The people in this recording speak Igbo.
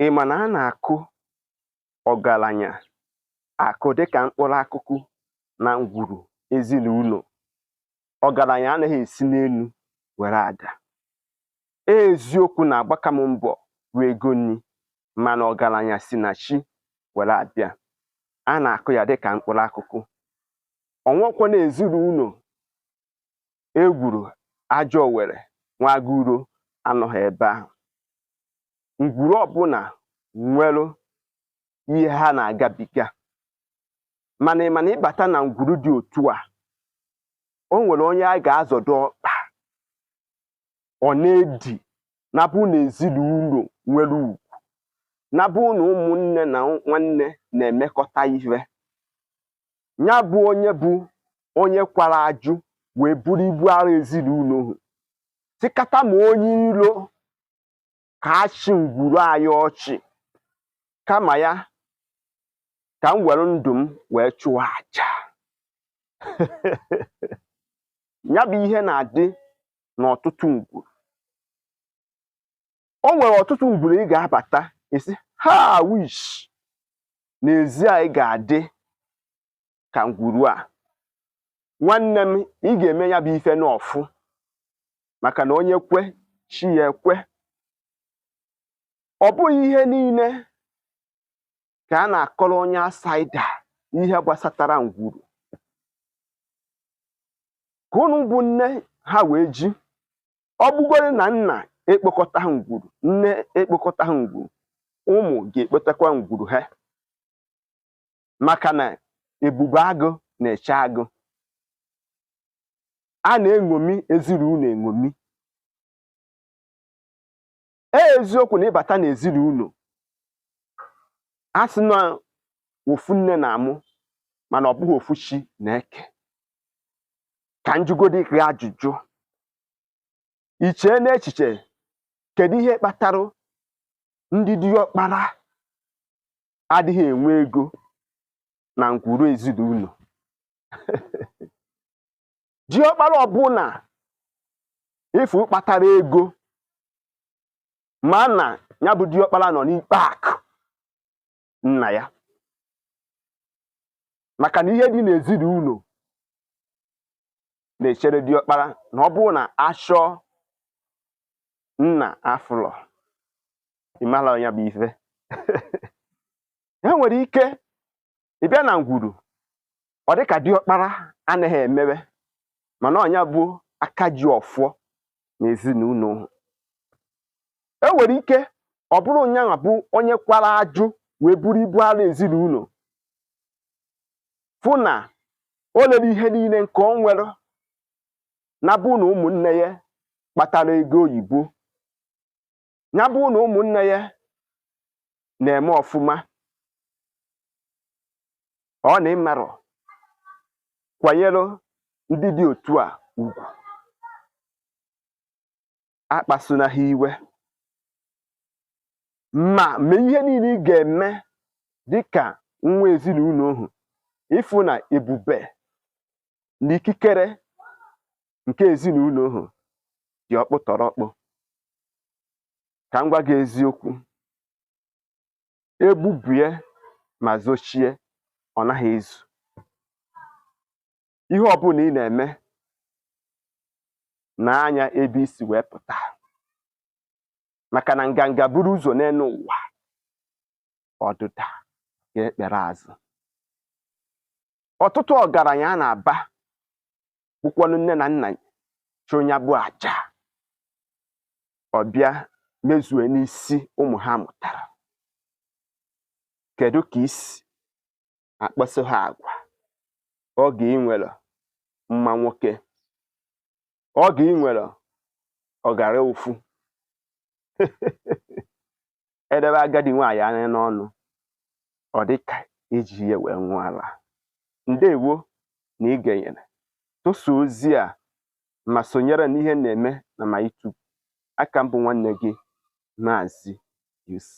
Ị ma na a na-akụ ọgaranya akụ dịka mkpụrụ akụkụ na ngwuru ezinụlọ? Ọgaranya anaghị esi n'elu were ada. Eziokwu na-agbaka m mbọ bụ ego nni, mana ọgaranya si na chi were abịa. A na-akụ ya dịka mkpụrụ akụkụ. Onwekwa na ezinụlọ egwuru ajọ owere nwa agụro anọghị ebe ahụ. Ngwuru ọbụla nwere ihe ha na-agabiga, mana ị ma na ịbata na ngwuru dị otu a, o nwere onye a ga-azọdo ọkpa ọ na-edi na bụ na ezinụlọ nwere ugwu, na bụ na ụmụnne na nwanne na-emekọta ihe. Ya bụ onye bụ onye kwara ajụ wee buru ibu ara ezinụlọ hụ tikata, ma onye iro ka achị ngwuru anyị ọchị, kama ya ka m were ndụ m wee chụọ aja. Ya bụ ihe na-adị n'ọtụtụ ngwuru. O nwere ọtụtụ ngwuru ị ga-abata, esi ha wish n'ezi a ị ga-adị ka ngwuru a. Nwanne m, ị ga-eme ya bụ ife n'ọfụ, maka na onye kwe, chi ya ekwe. Ọ bụghị ihe niile ka a na-akọrọ onye outsider ihe gbasatara ngwuru. Ka unu bụ nne ha wee ji ọ bụgoro na nna ekpokọta ha ngwuru, nne ekpokọta ha ngwuru, ụmụ ga-ekpotakwa ngwuru ha, maka na ebube agụ na-eche agụ. A na-eṅomi ezinụlọ eṅomi. Eziokwu na ịbata n'ezinụlọ, a sị na ofu nne na-amụ, mana ọ bụghị ofu chi na-eke. Ka njugodi gị ajụjụ, i chee n'echiche, kedu ihe kpatara ndị diọkpara adịghị enwe ego na ngwuru ezinụlọ? Diọkpara ọbụla ifu kpatara ego, ma na ya bụ diọkpara nọ n'ikpe akụ nna ya, maka na ihe dị n'ezinụlọ na-echere diọkpara na ọ bụrụ na achọọ nna afụlọ, ịmara ya bụ ife. E nwere ike ịbịa na ngwuru, ọ dịka diọkpara anaghị emewe, mana ọnya bụ aka ji ọfọ na ezinụlọ. E nwere ike ọ bụrụ ụnyanwa bụ onye kwara ajụ wee buru ibu ara ezinụlọ, fụ na o lere ihe niile nke o nwere na bụ na ụmụnne ya kpatara ego oyibo, ya bụ na ụmụnne ya na-eme ọfụma. Ọ na ịmarọ kwanyere ndị dị otu a ugwu, akpasuna ha iwe, ma mee ihe niile ị ga-eme dịka nwa ezinụlọ ohu ịfụ na ebube na ikikere nke ezinụlọ ohu dị ọkpụtọrọkpụ. Ka m gwa gị eziokwu, egbubie ma zochie, ọ naghị ezu. Ihe ọbụla ị na-eme, na-anya ebe isi wee pụta, maka na nganga buru ụzọ n'elu ụwa, ọdụda ga-ekpere azụ. Ọtụtụ ọgaranya a na-aba bụkwanụ nne na nna chụnya bụ aja, ọbịa mezue n'isi ụmụ ha mụtara. Kedu ka isi akpaso ha agwa oge ị nwere mma nwoke, oge ị nwere ọgara ụfụ? Edebe agadi nwaanyị anya n'ọnụ, ọ dịka eji ya wee ṅụọ ala. Ndewo na ị genyere. Tụsa ozi a ma sonyere n'ihe na-eme na ma YouTube. Aka m bụ nwanne gị, Maazị UC.